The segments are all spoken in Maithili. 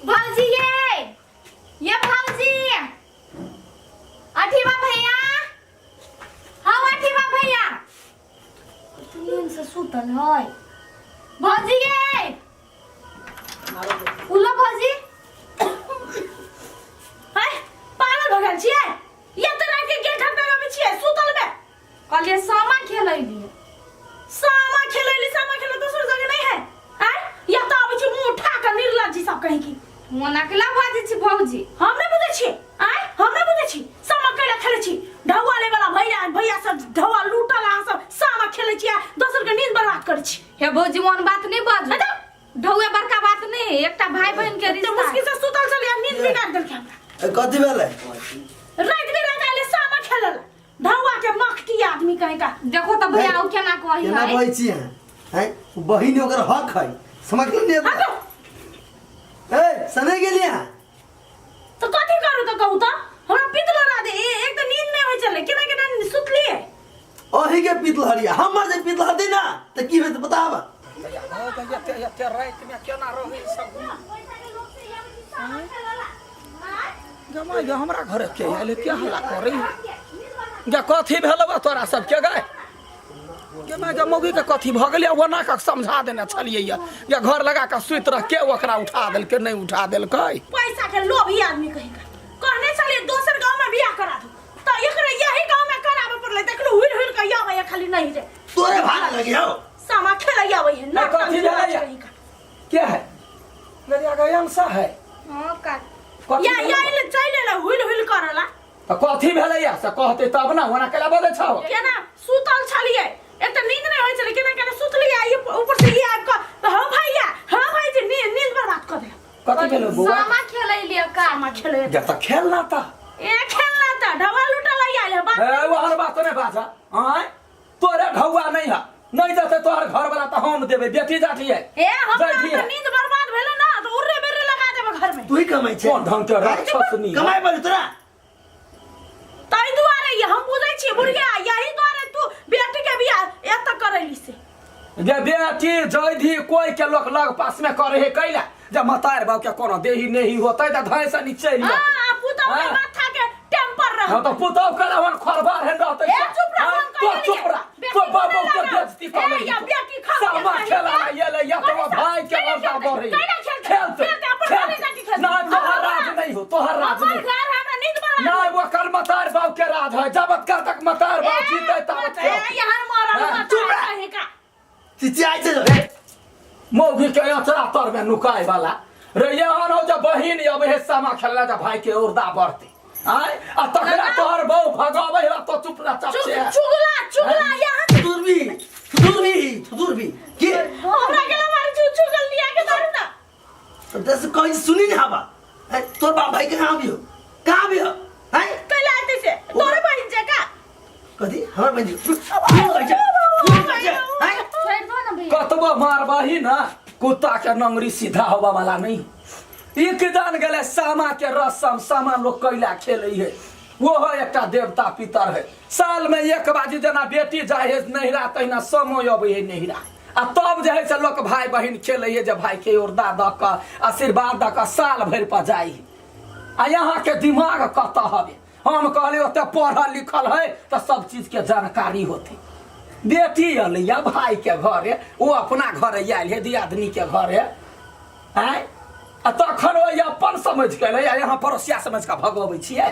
भौजी ये ये भौजी अठीवा भैया हाँ अठीवा भैया नींद से सुतल है भौजी ये उलो भौजी हैं पागल भऽ गेल छियै ये तऽ राति के गेट हम छियै सुतल में कहलिए सामा खेलैली सामा खेलैली सामा खेले दोसर जगह नहीं है आय या तऽ आबै छी मुंह उठा के निर्लज्जी सब कहीं की मोन अकेला भऽ जाइ छी भौजी हम नहीं बुझै छी आय हम नहीं बुझै छी सामा कैला खेलै छी ढौआ ले वाला भैया भैया सब ढौआ लूटल अहाँ सब सामा खेलै छी आ दोसर के नींद बर्बाद करै छी हे भौजी मोन बात नहीं बाजू ढौए बड़का बात नहीं है एकटा भाई बहन के एते रिश्ता मुश्किल से सुतल छलियै आ नींद बिगाड़ देलकै हमरा ए, कथी भेलै राति बिराति आइले सामा खेलल ढौआ के मखटी आदमी कहीं का देखो तो भैया ओ केना कही केना है कहै छी अहाँ हैं ओ बहिन ओकर हक है समझ गेलियै हटो ए सने गेलियै अहाँ तो कथी करू तो कहू तो हमरा पित लड़ा दे एक तो नींद नहीं होय छलै केना केना सुतलिए अही के पितलहरिया हमर जे पितलहरी ना तऽ की होइत बताब एते एते रातिमे केना रहै सब गमाय गे हमरा घरे के आयल के हल्ला करै गे कथी भेलौ तोरा सबके गए गे माय गे मौगी के कथी भऽ गेलै ओना कऽ समझा देने छलियै ये गे घर लगा कऽ सुति रह के ओकरा उठा देलकै नहि उठा देलकै पैसा के लोभी आदमी कहीं का कहने छलिए दोसर गांव में बियाह करा दू तो एकरे यही गांव में करावे पड़ले देखलू हुल हुल के आवे है खाली नहीं रे तोरे भाग लगी हो सामा खेले आवे है ना कथी भेलै? कहीं का के है गरिया गया अंसा है हां का कथी या भेलै? या इले चल ले हुल हुल करला तऽ कथी भेलैया से कहते तब ने ओना केला बजै छौ केना सुतल छलिए एक तऽ नींद नहीं होय छलै केना केना सुतलिए आ ये ऊपर से ये आबि कऽ तऽ हँ भैया हँ भाई जी नींद नींद बर्बाद कऽ देलक कथी भेलौ बौआ सामा खेलैली का सामा खेले जब तक खेलना था ए खेलना तऽ ढवा लुटल आयल है बाप ए ओहन बात नहि बाजा आँय तोरे ढौआ नहीं है नहीं देते तोहर घर वाला तो हम देबे बेटी जाठी है ए हमरा जाठी तऽ है नींद बर्बाद भेलै ना तऽ उर्रे बेर्रे लगा देबै घर में तू ही कमाइ छै कोन ढंग के राक्षस नी कमाइ पड़े तोरा ताहि दुआरे ये हम बुझै छियै बुढ़िया यही दुआरे तू बेटी के बियाह एतऽ करैली से जे बेटी जैधी कोई के लोग लग पास में करे है कैला जे मतार बाप के कोनो देही नहीं होते त धै से नीचे लिया हां पुतौ के हाँ। माथा के टेम्पर रह हाँ तो पुतौ के रहन खरबार हेन रहते ए, चुप रह, हाँ, हम तो कहिए चुप रह बेटी तो बाबू बोले के लगा। बेइज्जती कर ए, या बेटी खा सामा खेला ला ये ले या तो भाई के मर्दा बढ़े कैला खेलते? खेलते खेलते, अपन घरे जाके खेलते। ना तोहर राज नहीं हो तोहर राज हमर नहीं घर हमरा नींद बर्बाद ना वो कर मतार बाप के राज है जब तक मतार बाप जीते तब ए, यहाँ मरल हाँ, मत चुप रह। कहीं का चिचियाइ छै रे मौगी के अचरा तर में नुकाय वाला रे एहन हो जे बहिन अब हे सामा खेलला जे भाई के औरदा बढ़ते आय आ तकरा तोहर बहू भगाबै है तो चुप रह चप से चुगला चुगला यहाँ दूर भी दूर भी दूर भी के हमरा के मार चु चुगल लिया के मारू ना दस कहीं सुनी नहीं हवा हैं तोर बाप भाई के कहाँ भी हो कहाँ भी हो हैं कैला आते से तोरे बहिन जे का कथी हमर बहिन जी तू कहै छै तू कहै छै हैं छोड़ दो ना भैया कतबो मारबही ना कुत्ता के नंगरी सीधा होबा वाला नहीं एक जान गेले सामा के रसम सामा लोग कैला खेले है वो है एकटा देवता पितर है साल में एक बाजी जेना बेटी जाए है नहिरा तहिना समय अबै है नहिरा आ तब जे है से लोक भाई बहिन खेले है जे भाई के औरदा दऽ कऽ आशीर्वाद दऽ कऽ साल भरि पर जाइ है आ यहाँ के दिमाग कतऽ हवे हम कहली ओते पढ़ल लिखल है तऽ सब चीज के जानकारी होते बेटी अलै भाई के घरे ओ अपना घरे आयल है दियादनी के घरे आँय आ तखन ओहि अपन समझ के अलै आ यहाँ पड़ोसिया समझ के भगबै छियै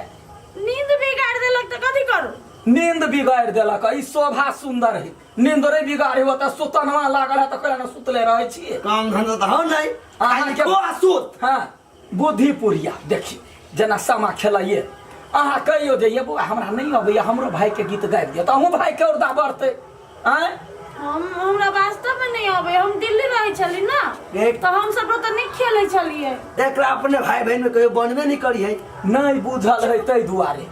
नींद बिगाड़ देलक तऽ कथी करू नींद बिगाड़ि देलक ई शोभा सुंदर है नींद रे बिगाड़े हो तऽ सुतनवा लागल है तऽ कोना ने सुतले रहै छियै काम धंधा तऽ हौ नहि खाली अहाँके खो आ सुत हाँ बुद्धि पुरिया देखियौ जेना सामा खेलाइए अहाँ कहियौ जे ये बौआ हमरा नहि अबैया हमरो भाईके गीत गाबि दिअ तऽ अहूँ भाईके औरदा बढ़तै आँय हम हमरा वास्तव में नहीं आवे हम दिल्ली रहे छली ना देख। तो हम सब तो नहीं खेले छलिए एकरा अपने भाई बहन में कहियो बनबे नहीं करी है नहि बुझल है ताहि दुआरे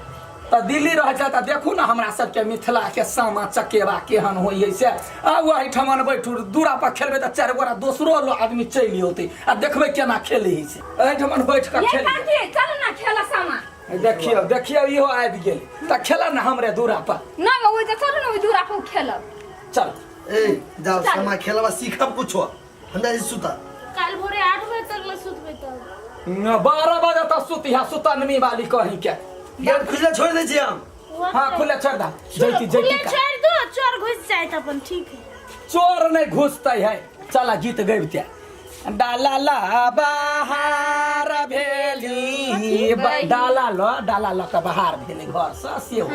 तऽ दिल्ली रहै छै तऽ देखू ने हमरा सबके मिथिलाके सामा चकेवा केहन होइ है से आ ओहिठमन बैठू दूरा पर खेलबै तऽ चारि गोरा दोसरो लो आदमी चलि औतै आ देखबै केना खेलै है से एहिठमन बैठ कऽ ये खेल काकी चल ना खेला सामा देखियौ देखियौ इहो आबि गेल तऽ खेला ने हमरे दूरा पर ना ओ जे चलू ना ओहि दूरा पर खेलब चल ए जाओ समा खेलबा सीखब कुछो हम जाइ छी सुता काल भोरे 8 बजे तक ले सुतबै तब 12 बजे तक सुती है सुतनमी वाली कहीं के। गेट खुजला छोड़ दै छियै हम। हाँ, खुले छोड़ दा, जैती जैती खुले का। छोड़ दो, चोर घुस जाए त अपन ठीक है। चोर नहीं घुसते है। चला गीत गबिते, डाला ला बाहर भेली, डाला ल डाला ल के बाहर भेली घर से से हो।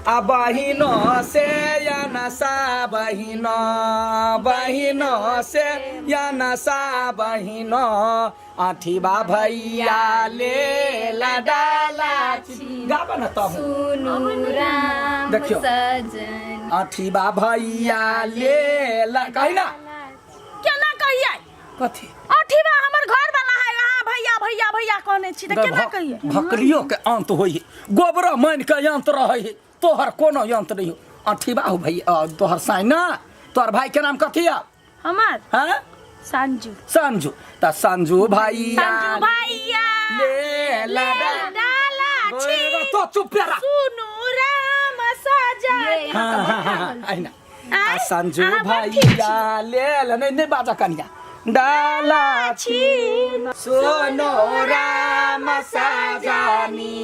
आ बहिनो से या नसा बहिनो, बहिनो से या नसा बहिनो, आठीबा भैया ले ला डाला गाबा न तब। सुनू राम देखियौ। सजन। आठीबा भैया ले ला कही ना। केना कहियै? कथी? अठीबा हमर घर वाला है, अहाँ भैया भैया भैया कहने छी त केना कहियै? भकरियो के अंत होई है, गोबरा मान के अंत रहे है, तोहर कोनो अंत नहीं हो। अठीबा हो भैया तोहर साई ना, तोहर भाई के नाम कथी है? हमर? हाँ। संजू। संजू, त संजू भैया संजू भैया ले लड़ा डाला छी। तो चुप रह। सुनू राम सजन। हाँ हाँ हाँ, अहिना आ आँय? संजू अहाँ बड़ ठीक छी। भैया ले ल, नहीं नहीं बाजा कनिया डाला छी। सोनो राम साजानी,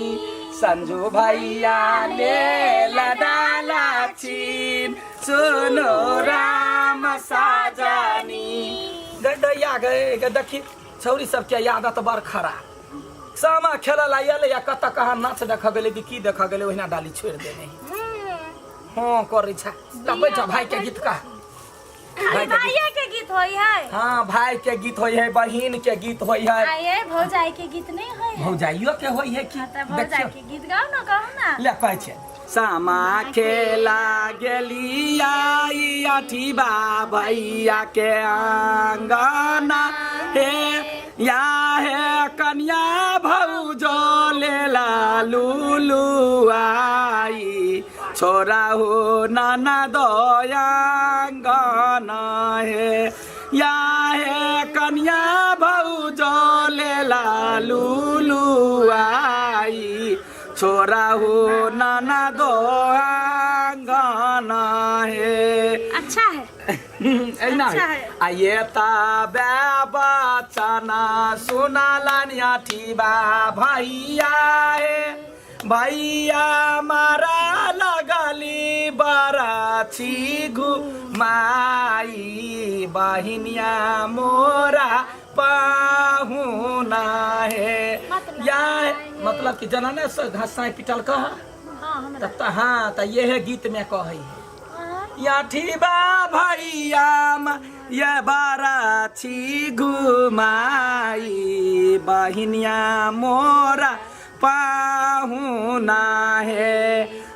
संजू भैया ले ला डाला छीन, सुनो राम साजानी। गई दैया गए गे, देखी छौरी सबके आदत बड़ खराब। सामा खेलऽ ला एलै आ कतऽ कहाँ नाच देखऽ गेलै कि की देखऽ गेलै, ओहिना डाली छोड़ि देने। हँ, करै छै तऽ बैठ, भाई के गीत कह, भाई के गीत। भाइये के गीत होई है? हाँ, भाई के गीत होइ है, बहिन के गीत होइ है। आये, भौजाई के गीत नहीं होई है? भौजाइयो के होइ है की। हाँ, तऽ भौजाई देखियौ। के गीत गाओ ना, कहू ना। ले, कहै छै, सामा खेला गेली आई अठीबा भैया के आंगना हे, या हे कन्या भौजो लेला लूलू आई, छोरा हो नाना दयांगना हे, या हे कन्या भौजो लेला लूलू आई, छोरा हो नाना दयांगना हे। अच्छा है। एना। अच्छा है। आ ये तबे बचना सुनलनि अठीबा भैया हे, भैया मारा लगली बरछी घुमाई, बहिनिया मोरा पाहुना हे। या मतलब कि जना ने घसाई पिटल कह। हाँ, हमरा त हाँ, त ये गीत में कहै है, याठीबा भैया ये बाराछी घुमाई, बहिनिया मोरा पाहुना हे,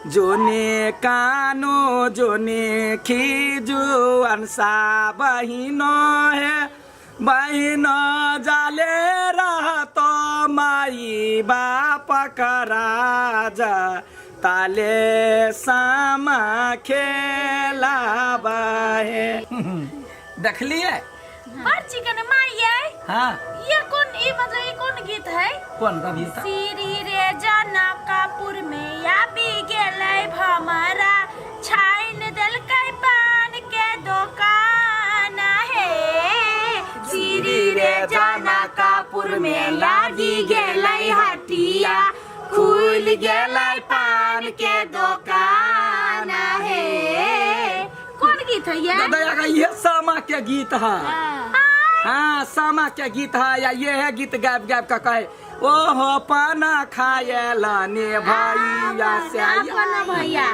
जोने कानो जोने खिजु अनसा बहिनो हे, बहिनो जाले रहतो माई बाप राजा, ताले सामा खेला हे। देखलिए? बड़ चिकन माई ये। हाँ। ये कौन, ये मतलब ये कौन गीत है? कौन गीत? श्री रे जनकपुर में आबि गेलै भमरा, छाइन देलकै पान के दोकान हे, श्री रे जनकपुर में लागी गेलै हटिया, खुल गेलै पान के दोकान हे। कौन गीत है ये? दादा का ये सामा के गीत है। हाँ, सामा के गीत है, या ये है गीत गायब गायब का कहे, ओहो पाना खाए लाने भैया से। अपन भैया।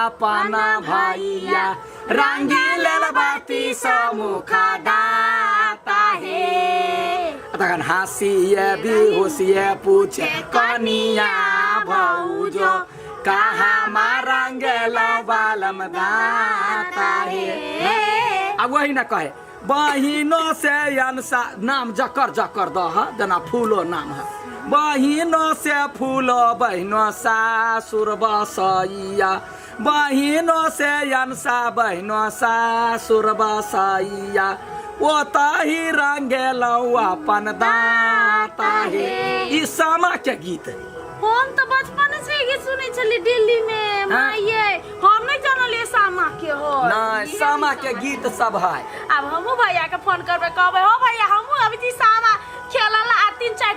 अपना भैया रंगील बाती समुखा दाता हे। तखन हँसिए बिहुसिए पूछे कनिया भौजो, कहाँ रंगेलो बालम दाता हे। आ वही न कहे, बहिनो से अनसा नाम जकर जकर दह, जेना फूलो नाम है, बहिनो से फूलो बहिनो सासुर बसैया, बहिनो से अनसा बहिनो सासुर बसैया, ओतही रंगेलौ अपन दाता हे। ई सामा के गीत है। हम तो बचपन से ई गीत सुनै छली दिल्ली में। माइये, हम नहीं जानलिए सामा के हो। नहीं, सामा के गीत सब है। अब हमहू भैया के फोन करबै, कहबै, हो भैया, हमहू अभी जी सामा खेलल आ तीन चारि।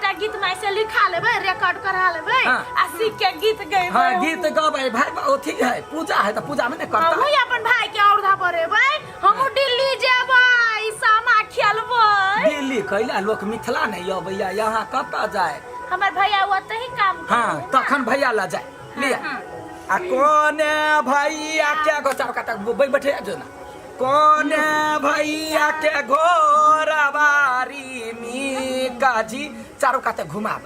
करा लेबै हाँ। आ सीख के गीत गएबै। हाँ, गीत गबै भाई, अथी है, पूजा है तऽ पूजा में ने करता। हमहूँ अपन भाई के औरधा बढ़ेबै, हमहूँ दिल्ली जेबै, सामा खेलबै। दिल्ली कैला लोक मिथिला नहीं अबैया, यहाँ कतऽ जाए? हमर भैया ओतऽ ही काम करै हाँ है ना। तखन भैया लऽ जाए लिया। आ कोने भैया के गो चार काटा बैठे जो ना, कोने भैया के घोरबारी मी काजी, चारू काते घुमाब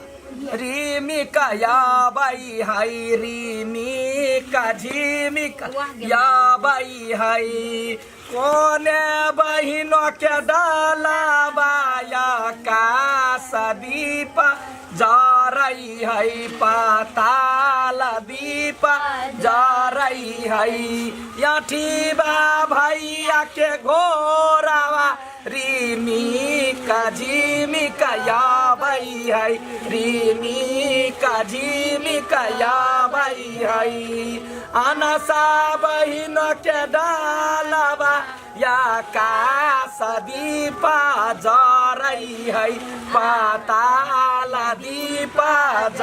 रिमी कयाबई हई, रिमी का झिमी याबई हई। कोने बहिनो के डालाबाया का दीप जरई हई, पाताल दीप जरई हई। यठीबा भैया के घोरावा रिमी का झिमी कयाबई हई, रिमी का झिमी कयाबई हई। अनसा बहिन के डालबा या का दीप जरई हई, पाताल दीप ज